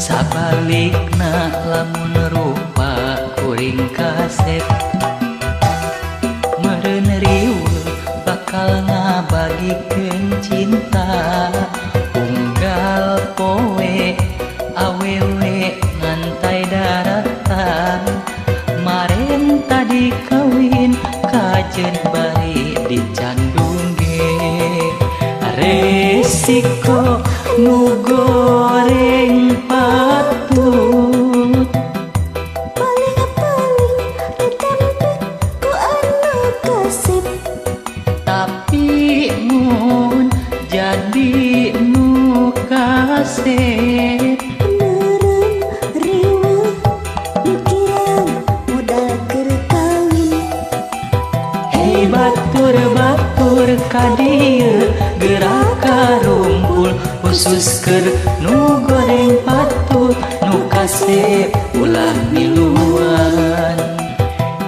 Sabalikna lamun rupa kuring kasep meureun riweuh bakal ngabagikeun cinta unggal poe awewe ngantai daratan maren tadi kawin kajen bari dicandung ge resiko nu goreng patut paling-paling ditempik ku anu kasep tapi mun jadi nu kasep meureun riweuh mikiran modal keur kawin. Hei batur-batur ka dieu gerak karumpul khusus keur nu goreng patut nu kasep ulah miluan.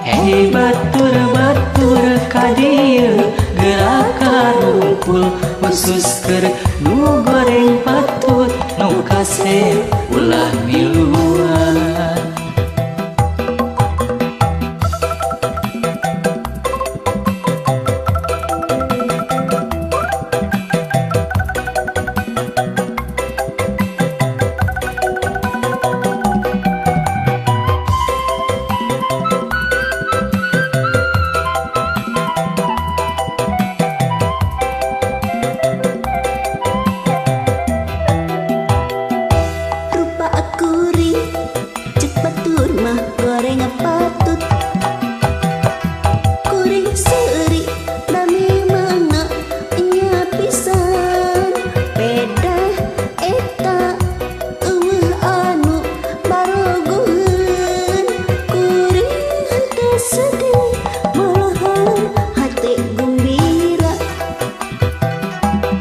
Hei batur-batur ka dieu gerak karumpul khusus keur nu goreng patut nu kasep ulah miluan.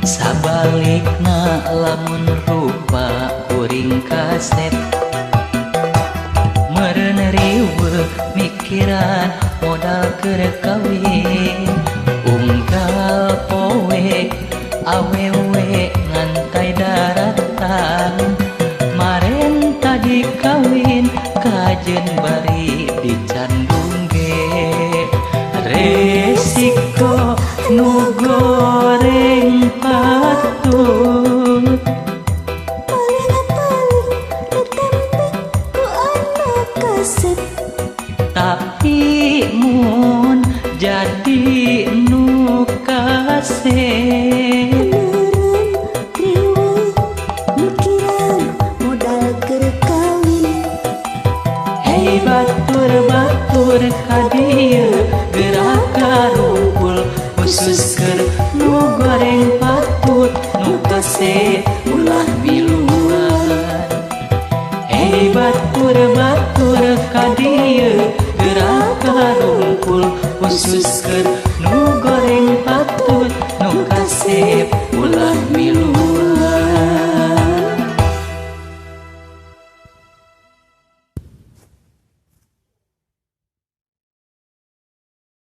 Sabalikna lamun rupa kuring kasep meureun riweuh mikiran modal keur kawin unggal poe awewe ngantai daratan maren tadi kawin kajen bari dicandung ge resiko nu goreng patut paling-paling ditempik ku anu kasep tapi mun jadi nu kasep meureun riweuh mikiran modal keur kawin. Hei batur-batur ka dieu gerak karumpul khusus keur nu goreng patut nu kasep ulah miluan. Hei batur-batur ka dieu gerak karumpul khusus keur nu goreng patut nu kasep